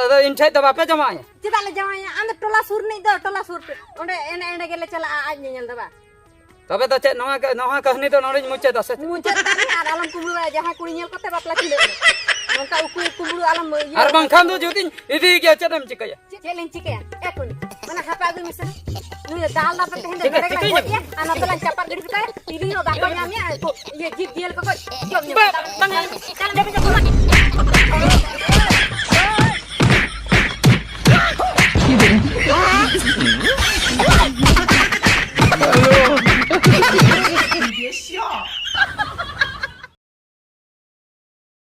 ᱟᱫᱚ ᱤᱧ ᱴᱷᱮᱡ ᱫᱚ ᱵᱟᱯᱮ ᱡᱟᱶᱟᱭᱟ? ᱪᱮᱫᱟᱜ ᱞᱮ ᱡᱟᱶᱟᱭᱟ? ᱟᱢ ᱫᱚ ᱴᱚᱞᱟ ᱥᱩᱨ ᱨᱤᱱᱤᱡ ᱫᱚ, ᱴᱚᱞᱟ ᱥᱩᱨ ᱨᱮ᱾ ᱚᱸᱰᱮ ᱮᱱᱮ ᱮᱸᱰᱮ ᱜᱮᱞᱮ ᱪᱟᱞᱟᱜᱼᱟ ᱟᱡ ᱧᱮᱧᱮᱞ ᱫᱚ ᱵᱟᱝ? ᱛᱚᱵᱮ ᱫᱚ ᱪᱮᱫ ᱱᱚᱣᱟ, ᱱᱚᱣᱟ ᱠᱟᱹᱦᱱᱤ ᱫᱚ ᱱᱚᱰᱮᱧ ᱢᱩᱪᱟᱹᱫᱟ ᱥᱮ ᱪᱮᱫ? ᱢᱩᱪᱟᱹᱫ ᱠᱟᱹᱦᱱᱤ, ᱟᱨ ᱟᱞᱚᱢ ᱠᱩᱢᱵᱽᱲᱩᱭᱟ ᱡᱟᱦᱟᱸᱭ ᱠᱩᱲᱤ ᱧᱮᱞ ᱠᱟᱛᱮ ᱵᱟᱯᱞᱟ ᱪᱷᱤᱸᱰᱟᱹᱜ ᱢᱮ᱾ ᱱᱚᱝᱠᱟ ᱩᱠᱩ ᱠᱩᱢᱵᱽᱲᱩ ᱟᱞᱚᱢ ᱤᱭᱟᱹ᱾ ᱟᱨ ᱵᱟᱝᱠᱷᱟᱱ ᱫᱚ ᱡᱩᱫᱤᱧ ᱤᱫᱤᱭ ᱜᱮᱭᱟ, ᱪᱮᱫ ᱮᱢ ᱪᱤᱠᱟᱹᱭᱟ? ᱪᱮᱫ ᱞᱤᱧ ᱪᱤᱠᱟᱹᱭᱟ? ᱮ ᱠᱩᱲᱤ, ᱚᱱᱟ ᱦᱟᱯᱟ ᱟᱹᱜᱩᱭ ᱢᱮᱥᱮ᱾ ᱱᱩᱭ ᱫᱚ ᱫᱟᱞ ᱫᱟᱯᱮ ᱛᱮᱦᱮᱧ ᱫᱚ ᱪᱤᱠᱟᱹ-, ᱱᱚᱰᱮ ᱜᱮᱞᱟᱝ ᱪᱤᱠᱟᱹᱭ ᱜᱚᱡ ᱮᱭᱟ, ᱟᱨ ᱱᱚᱛᱮ ᱞᱟᱝ ᱪᱟᱯᱟᱫ ᱜᱤᱰᱤ ᱠᱟᱭᱟ, ᱪᱤᱞᱤ ᱦᱚᱸ ᱵᱟᱠᱚ ᱧᱟᱢᱮᱭᱟ, ᱩᱱᱠᱩ ᱤᱭᱟᱹ ᱡᱤᱵᱽ ᱡᱤᱭᱟᱹᱞᱤ ᱠᱚᱠᱚ ᱡᱚᱢ ᱧᱩ ᱵᱟᱝ, ᱠᱟᱛᱟ ᱵᱚᱱᱟ᱾ ᱵᱟᱝ, ᱪᱟᱞᱟᱜ ᱢᱮ, ᱪᱟᱞᱟᱜ ᱢᱮ᱾